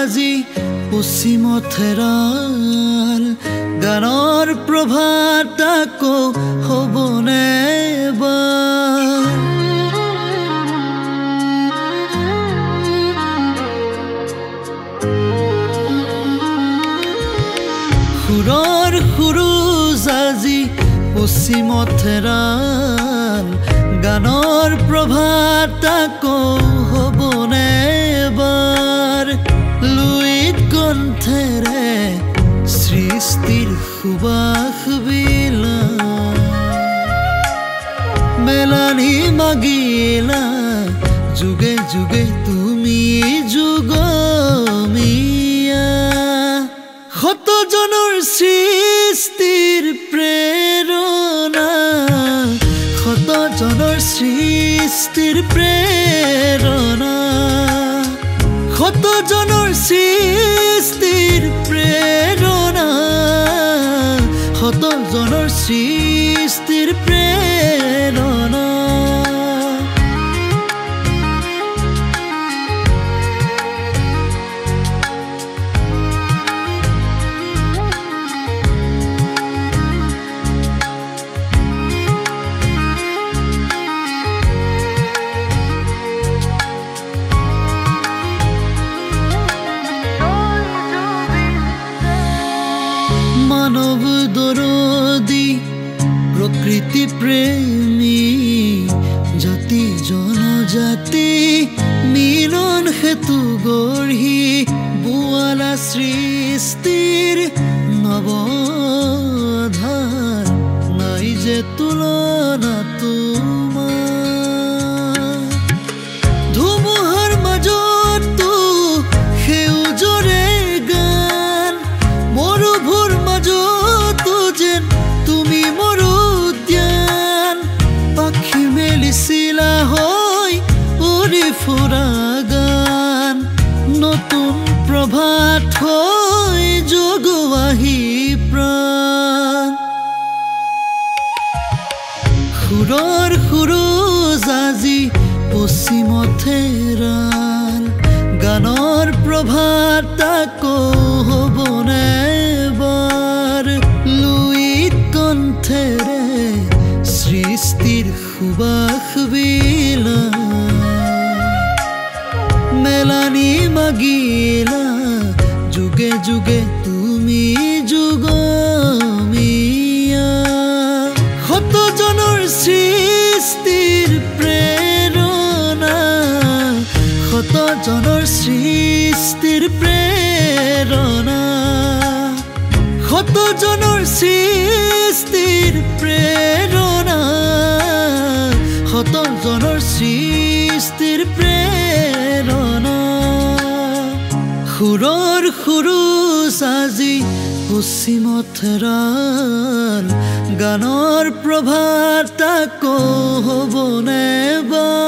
আজি পশ্চিমত হেৰাল, গানৰ প্ৰভাত আকৌ হ'বনে এবাৰ? সুৰৰ সুৰুজ আজি পশ্চিমত হেৰাল, গানৰ প্ৰভাত আকৌ হ'বনে এবাৰ? লুইত কণ্ঠেৰে সৃষ্টিৰ সুবাস বিলা, মেলানি মাগিলা যুগে যুগে তুমি যুগমীয়া। শতজনৰ সৃষ্টিৰ প্ৰেৰণা, শতজনৰ সৃষ্টিৰ প্ৰেৰণা, শতজনৰ সৃষ্টিৰ প্ৰেৰণা, শতজনৰ সৃষ্টিৰ প্ৰেৰণা। মানৱ দৰদী প্ৰকৃতি প্ৰেমী, জাতি জনজাতি মিলন সেতু গঢ়ি বোৱালা সৃষ্টিৰ নৱধাৰ, নাই যে তুলনা তোমাৰ। ধুমুহাৰ মাজতো সেউজৰে গান, মৰুভূৰ মাজতো যেন তুমি মোৰ উদ্যান। পাখি মেলিছিলা হৈ উৰি ফুৰা গান, নতুন প্ৰভাত হৈ জগোৱাহি প্ৰাণ। সুৰৰ সুৰুজ আজি পশ্চিমত হেৰাল, গানৰ প্ৰভাত আকৌ হ'বনে এবাৰ? লুইত কণ্ঠেৰে সৃষ্টিৰ সুবাস বিলা, মেলানি মাগিলা যুগে যুগে তুমি যুগমীয়া। শতজনৰ সৃষ্টিৰ প্ৰেৰণা, শতজনৰ সৃষ্টিৰ প্ৰেৰণা, শতজনৰ সৃষ্টিৰ প্ৰেৰণা, শতজনৰ সৃষ্টিৰ প্ৰেৰণা। সুৰৰ সুৰুজ আজি পশ্চিমত হেৰাল, গানৰ প্ৰভাত আকৌ হ'বনে এবাৰ?